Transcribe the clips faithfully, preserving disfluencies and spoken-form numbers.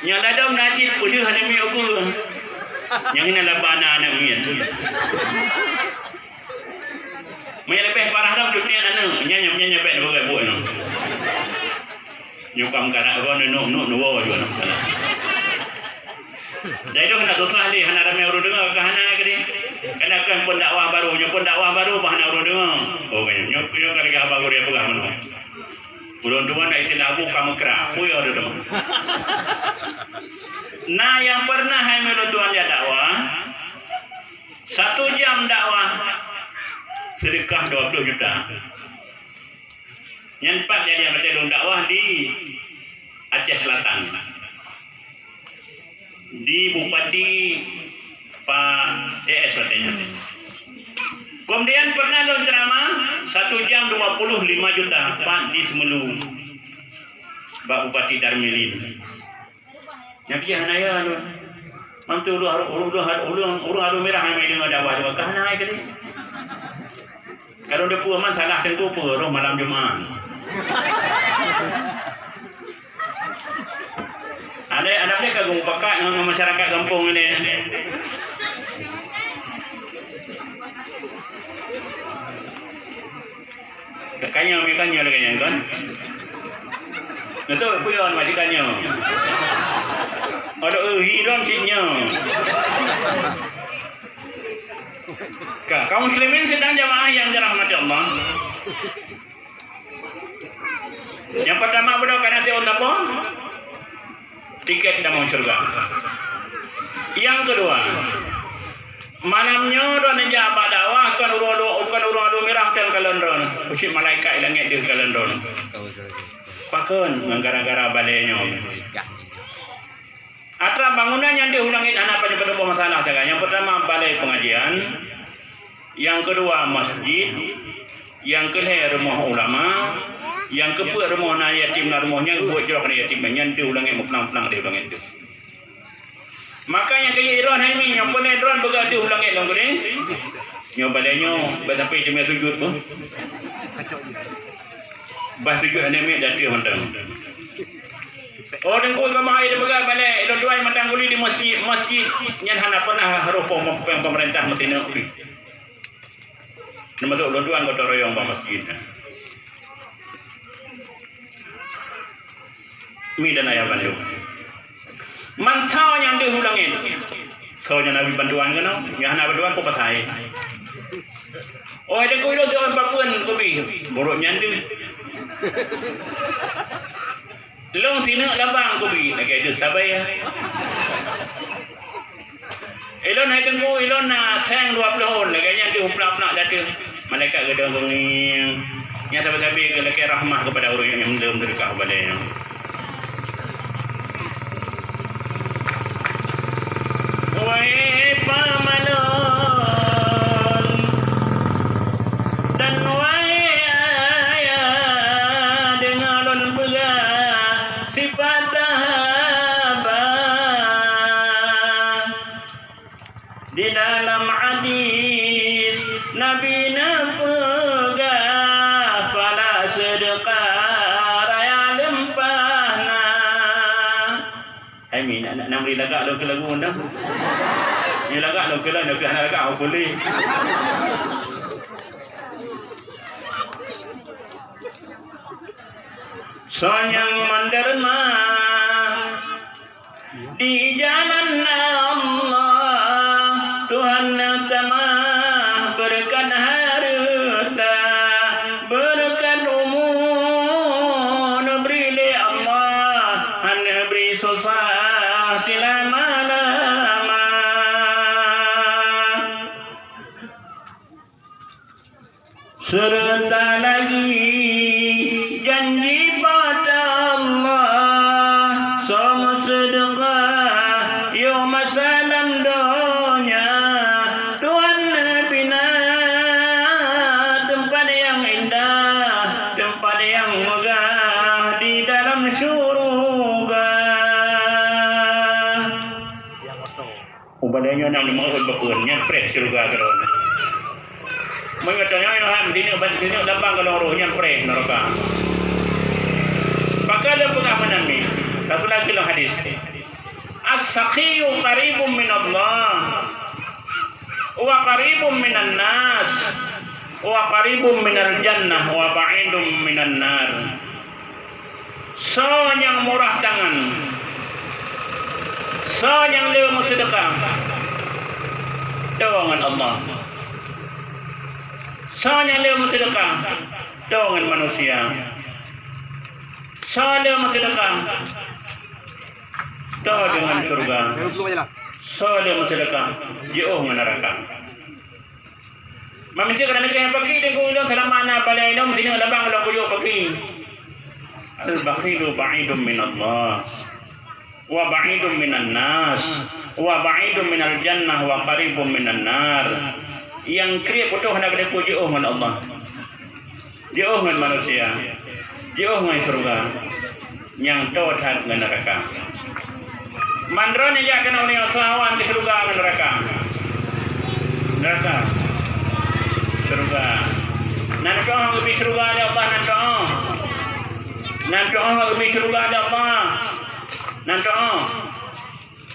Nyang ladom na cit peuleueh aneuk miet ukeue. Nyang na laba na aneuk miet. Meunyo leubeh parah lom, teutiek aneuk. Nyan, nyan, nyan, nyan bèk neubeuet buet nyoe. Nyoe ka meukarat droe, neunok-nok neuwoe jih aneuk. Jadi tu hana susah lé, hana ramé ureueng deungoe, ka hana keudeh. Kadang kan phon dakwah barô, nyoe phon dakwah barô, bah hana ureueng deungoe. Oh, nyoe, nyoe, nyoe ka lagèe haba gurèe peugah meunoe. Ulôn tuan dak istilah Abu ka meukra. Peue ya, teuma? Na nyang pernah hai ulôn tuan jak dakwah, satu jam dakwah, seudeukah dua puluh juta. Nyan pat jadi watèe lôn dakwah di Aceh Selatan. Di Bupati Pa E S watèe nyan. Kemudian pernah lôn ceramah satu jam dua puluh lima juta, pat di Seumulu, bak Bupati Darmilin. Nyan pih hana ya lôn. Mantu ureueng, ureueng, ureueng, ureueng, ureueng Adu Mirah nyang deungoe dakwah juga ka hana ai keudeh. Kalau deungoe man salah teungku peue roh malam Jumat. Ada, ada boleh ka geupakat ngon masyarakat gampông ini. Ka nyoe, ka nyoe lagèe nyan kon. Beutôi, peue yon masih ka nyoe. Ada, eh, hi don cit nyoe. Ka, kaum muslimin sidang jamaah yang dirahmati Allah. Nyang pertama, beudôh kana tiôn tapo tiket tamong syeuruga. Nyang keudua, malam nyoe droeneuh jak bak dakwah kon ureueng, kon ureueng Adu Mirah teuh kalon droeneuh. Ucit malaikat langèt deuh kalon droeneuh. Pakon? Ngon gara-gara balèe nyoe. Atra bangunan nyang deuh u langèt hana padub-padub masalah sagai. Nyang pertama balai pengajian, nyang keudua masjid, nyang keulhèe rumoh ulama, nyang keupeuet rumoh na yatim, na rumoh nyang buet jroh keu yatim, nyan deuh u langèt meuplang-plang deuh u langèt deuh. Maka nyang keu droeneuh hai mi, nyang peureulèe droeneuh peugah deuh u langèt lom keudeh. Nyoe balèe nyoe, bèk sampai teumé sujud pun. Bah sujud aneuk miet ateueh mantong. Oh, Teungku, kamoe hai teupeugah balèe, lôn tuan mantong guli di masjid, masjid nyan hana pernah roh pom-, pom-, pemerintah meusineuk pih. Teumasuk lôn tuan gotong royong bak masjid nyan. Mi dan ayah bandum. Man soe nyang deuh u langèt. Soe nyang na bantuan keunoe, nyang hana bantuan peue pasai. Oh, ada keu ulôn soe papeuen kubi, burok nyan deuh. Lôn sineuk labang kubi, lagèe deuh sabai. Ilôn hai Teungku, ilôn na seng dua ploh ôn, lagèe nyan deuh u plak-plak dateueng. Malaikat geudong geungieng. Nyang sabe-sabe geulakèe rahmah keupada ureueng nyang lom teudeukah ubak lé nyoe. Wahai paman lôn dan wahai ayah, deungö lôn peugah sipatah haba. Di dalam hadis Nabi neupeugah, "Pala seudeukah raya leumpah na." Hai mi, nak, nak, nak bri lagak lôn keu lagu dah. Ni lagak lôn keu lagu, nak keu hana lagak, hopefully. Soe nyang menderma di jalan Allah, Tuhan neutamah beureukat hareuta, beureukat umu neubri lé Allah, hana neubri susah silama-lama. Seureuta lagi janji bak Allah, soe meuseudeukah yoh masa lam donya, Tuhan neubina teumpat nyang indah, teumpat nyang meugah di dalam syuruga. Ubak lé nyoe na limong ôn bapeuen, nyan preh syeuruga keudroe. Meunyoe tanyoe nyoe han, sineuk ban, sineuk lapang golom roh, nyan preh neuraka. Pakon lôn peugah meunan mi? Rasulullah geukheun lam hadis, As-sakhiyyu qaribun minallah, wa qaribun minan nas, wa qaribun minal jannah, wa ba'idun minan nar. Soe nyang murah tangan, soe nyang le meuseudeukah, toe ngon Allah. Soe nyang le meuseudeukah, toe ngon manusia. Soe le meuseudeukah, toe deungon syeuruga. Soe le meuseudeukah, jiôh ngon neuraka. Manusia kadang-kadang pakai dengku ilong selama na balai ilong sini labang lom kujok pakai. Al-bakhilu ba'idun minallah, wa ba'idun minan nas, wa ba'idun minal jannah, wa qaribun minan nar. Nyang kriet putôh hana keudeuh jiôh ngon Allah. Jiôh ngon manusia, jiôh ngon syeuruga, nyang toe that ngon neuraka. Mandroe neujak keunoe uneue sawan di syeuruga ngon neuraka. Neuraka. Syeuruga. Nan tu'oh geubri syeuruga lé Allah, nan tu'oh. Nan tu'oh geubri syeuruga lé Allah. Nan tu'oh.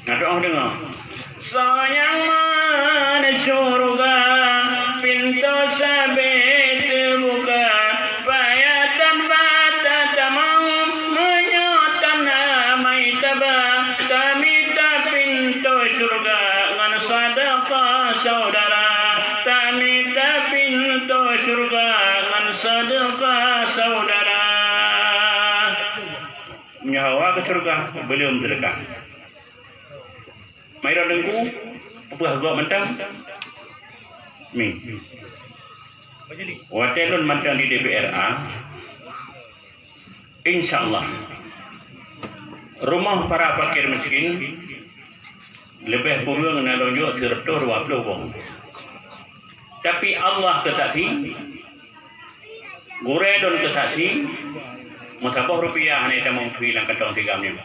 Nah, doa deungoe. Soe nyang meunan syeuruga, pintoe sabe teubuka, payah that bak tatamong, meunyoe tan amai taba, tamita pintoe syeuruga ngon seudeukah syedara, tamita pintoe syeuruga ngon seudeukah syedara. Meunyoe hawa keu syeuruga, beuleum seudeukah. Mai rot teungku, peue gob mantong? Mi. Watèe lôn mantong di D P R A, insya Allah, rumoh para fakir miskin leubeh kureueng na lôn jok sireutôh dua ploh boh. Tapi Allah keu saksi, gurèe lôn keu saksi, meusaboh rupiah hana tamong phi lam kantong sigam nyoe.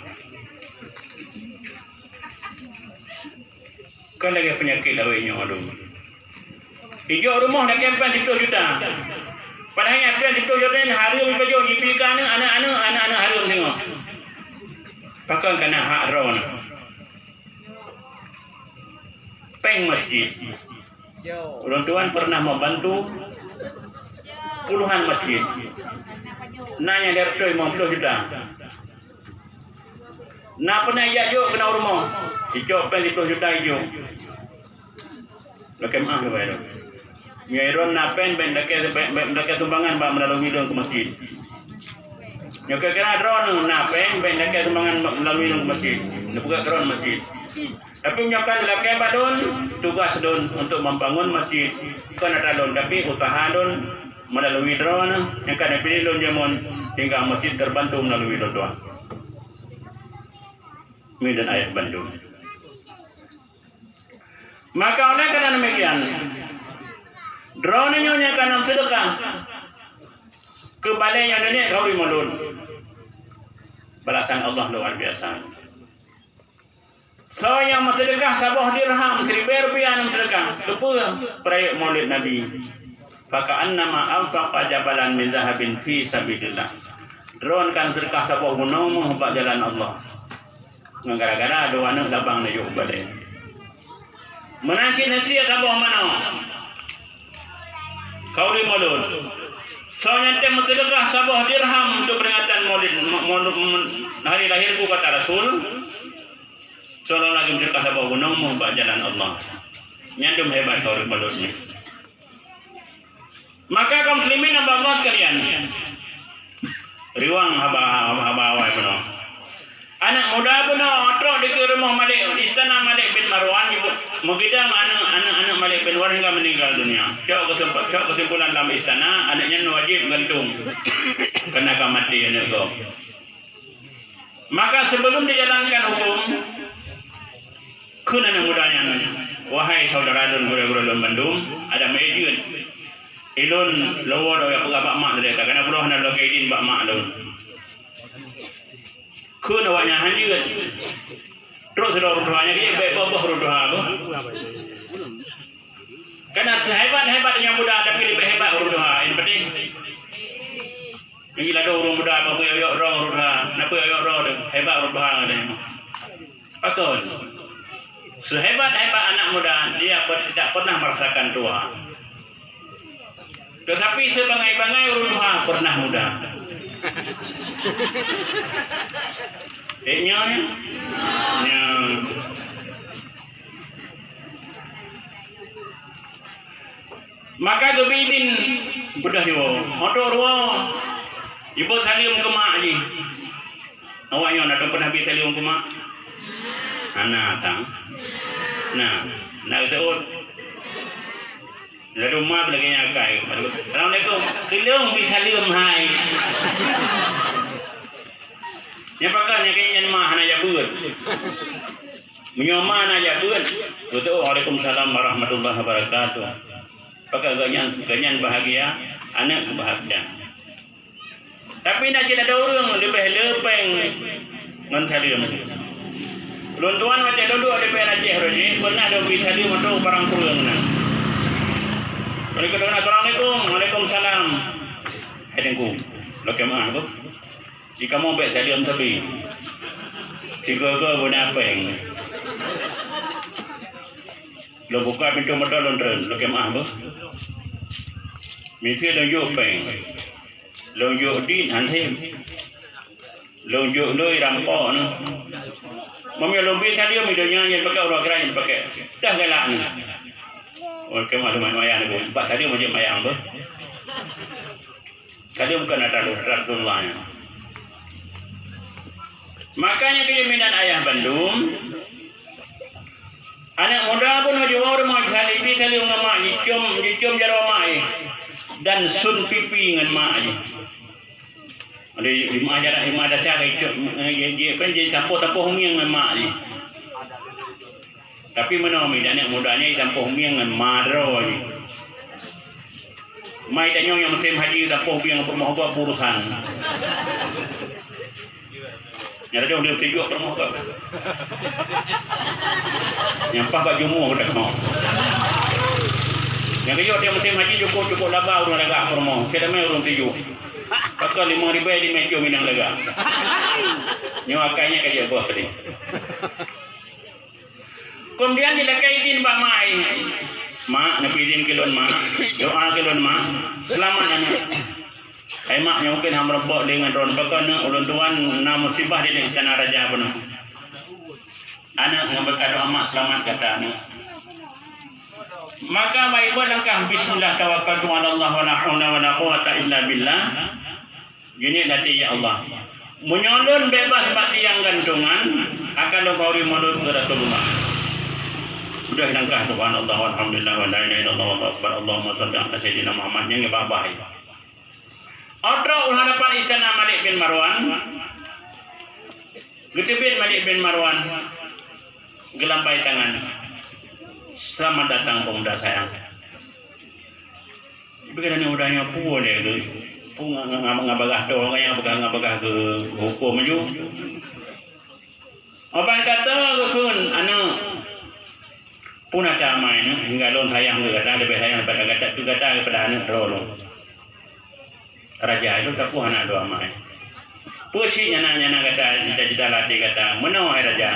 Kan lagèe peunyakét awai nyoe, aduh. Ijok rumoh dakèe péng siploh juta. Padahai nyang péng siploh juta nyan hareuem pajoh jibri keu aneuk, aneuk, aneuk, aneuk, aneuk hareuem singoh. Pakon kana hak droeneuh? Péng masjid. Ulôn tuan pernah membantu puluhan masjid. Na nyang di ateueh limong ploh juta. Na pernah ijak jok keunoe rumoh. Ijok péng siploh juta ijok. Lakèe meu'ah keubai lôn. Nyoe droeneuh na péng bèk lakèe, bèk, bèk lakèe sumbangan bak meulalu lôn keu masjid. Nyoe kira-kira droeneuh na péng bèk lakèe sumbangan bak meulalu lôn keu masjid. Neupeugah droeneuh masjid. Tapi meunyoe ka lakèe bak lôn, tugas lôn untuk membangun masjid. Kon atra lôn, tapi usaha lôn meulalu droeneuh nyang ka neupiléh lôn jameun hingga masjid terbantu meulalu lôn tuan. Mi dan ayah bandum. Maka oleh karena demikian, droeneuh nyoe nyang ka neuseudeukah keu balèe nyang neuniet khauri mulod, balasan Allah luar biasa. Soe nyang meuseudeukah saboh dirham, siribèe rupiah nyang meuseudeukah, keupeue? Peurayek Maulid Nabi. Faka'annama anfaqa jabalan min zahabin fi sabilillah. Droeneuh ka neuseudeukah saboh gunong méuh bak jalan Allah. Ngon gara-gara dua aneuk labang neujok ubak lé. Meunan cit neusie saboh manoe. Khauri mulod. Soe nyang tém meuseudeukah saboh dirham untuk peringatan Maulid, mo-, mo-, mo-, hari lahirku, kata Rasul, seolah-olah geumeuseudeukah saboh gunong méuh bak jalan Allah. Nyan dum hebat khauri mulod nyan. Maka kaum muslimin hamba Allah sekalian, riwang haba, haba awai bunoe. Aneuk muda bunoe trok dikeue rumoh Malik, istana Malik bin Marwan, meugidang aneuk, aneuk, aneuk Malik bin Marwan hingga meninggal dunia. Cok keuseumpang, cok keusimpulan lam istana, aneuk nyan wajéb gantung, karena ka maté aneuk gob. Maka sebelum dijalankan hukum, kheun aneuk muda nyan, "Wahai syedara lôn, gurèe-gurèe lôn bandum, adak meu'èk jeuet. Ulôn lôn woe lôn peugah bak mak lôn, karena ulôn hana lôn lakèe idin bak mak lôn." Kheun awak nyan, "Han jeuet." Trok sidroe ureueng tuha nyan, "Bèk boh-boh ureueng tuha tu." Karena sehebat-hebat nyang muda, tapi leubeh hebat ureueng tuha, nyang penting. Nyang gila tu ureueng muda, apa yok-yok droe ureueng tuha, napa yok-yok droe tu, hebat ureueng tuha tu. Pakon? Sehebat-hebat anak muda, dia per-, tidak pernah merasakan tua. Tetapi sebangai-bangai ureuëng tuha pernah muda. Eh, nyoe? Nyoe. Maka geubi idin beudôh jiwoe. Hotô ruwoe, jipeuet saleuem keu mak jih. Awak nyoe na pernah bi saleuem keu mak? Hana, tang. Nah, na geuseuôt. Lalu ma lagée nyan akai. Assalamualaikum. Saleuem bi saleuem hai. Nyang pakon nyang keu nyan ma hana jak beuet. Meunyoe ma na jak beuet, beutôi, "Waalaikumsalam warahmatullahi wabarakatuh." Pakon gobnyan, gobnyan bahagia, aneuëk bahagia. Tapi na cit adoe ureuëng leubeh le péng ngon saleuem. Lôn tuan watée lôn duek di P N Aceh Roji, pernah lôn bi saleuem ateueh barang kureueng na. Lôn kheun, "Assalamualaikum." "Waalaikumsalam." "Hai Teungku, lokée meuah beuh. Di kamoe bék saleuem tapi. Sigoe-goe beuna péng." Lôn buka pintoe moto lôn treun, lokée meuah beuh. Miseue lôn jok péng. Lôn jok dit han sém. Lôn jok lôi rampok nyoe. Meunyoe lôn bi saleuem, di donya nyan pakai, uroe akhirat nyan pakai. Dah galak nyoe. Oh, keumat lôn mayang nyoe. Bak saleuem jeuet mayang beuh. Saleuem kon atra lôn, atra lôn nyan. Makanya keuneuk minat ayah bandum. Aneuëk muda pun meujeuet rumoh jih, saleuem, saleuem ngon mak jih, jicom, jicom jaroe mak jih, dan sun pipi ngon mak jih. Di, di mak jarak, di mak dasar, jicom, eh, ji, ji, kan, jisapoh-sapoh mieng ngon mak jih. Tapi meunoe mi, aneuëk muda nyan jisapoh mieng ngon ma droe jih. Mai tanyoe nyang musém haji sapoh bieng peurumoh gob urusan. Nyang laju dia tujuk peurumoh gob. Nyang paih bak jumuh dah keunoe. Nyang geuyue dia musém haji cukup-cukup laba ureuëng lagak peurumoh. Sedamai ureuëng tujuk. Pakon limong ribèe di meja minang lagak. Nyoe akai nyan ka jeuet boh tadi. Keumudian jilakée idin bak mak, "Mak, neupeuidin keu lôn, Mak. Doa keu lôn, Mak. Seulamat, aneuëk." "Hai mak, nyoe mungken hana meurumpok lé ngon droeneuh, pakon, aneuëk, ulôn tuan na musibah di istana raja bunoe." Aneuëk ngon beukah doa, "Mak, seulamat gata, aneuëk." Maka baibot langkah, "Bismillah tawakkaltu 'alallah wa la haula wa la quwwata illa billah." Geuneuk latih, "Ya Allah, meunyoe lôn beubaih bak tiang gantongan, akan lôn khauri mulod keu Rasulullah." Udah langkah, "Subhanallah, walhamdulillah, wa la ilaha illallah, wallahu akbar, Allahumma shalli ala sayyidina Muhammad," nyang geubah-bah. Ôh trok u hadapan istana Malik bin Marwan, geuteubiet Malik bin Marwan, geulambai tangan, "Selamat datang, pemuda sayang." Bagaimana udah nyoe peue lé tu? Peue nga-, nga-, nga-, ngabagah toh, nyang peugah ngabagah geu-, geuhuköm laju. Abang kata geukheun, "Aneuëk, peue na ta amai nyoe, hingga lôn sayang keu gata, leubeh sayang daripada gata, keu gata daripada aneuëk droe lôn." Raja itu sapeue hana dua amai. Peue cit nyang na, nyang na gata cita-cita lam até gata? Meunoe, hai raja.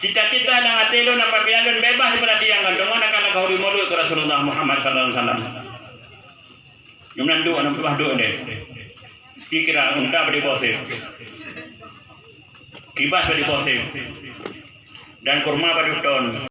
Cita-cita lam até lôn apabila lôn beubaih daripada tiang gantongan akan lôn khauri mulod keu Rasulullah Muhammad sallallahu alaihi wasallam. Nyang meunan duek, nyang meunan duek deh. Kira unta bak diboh sép. Kibas bak diboh sép. Dan kurma bak diton.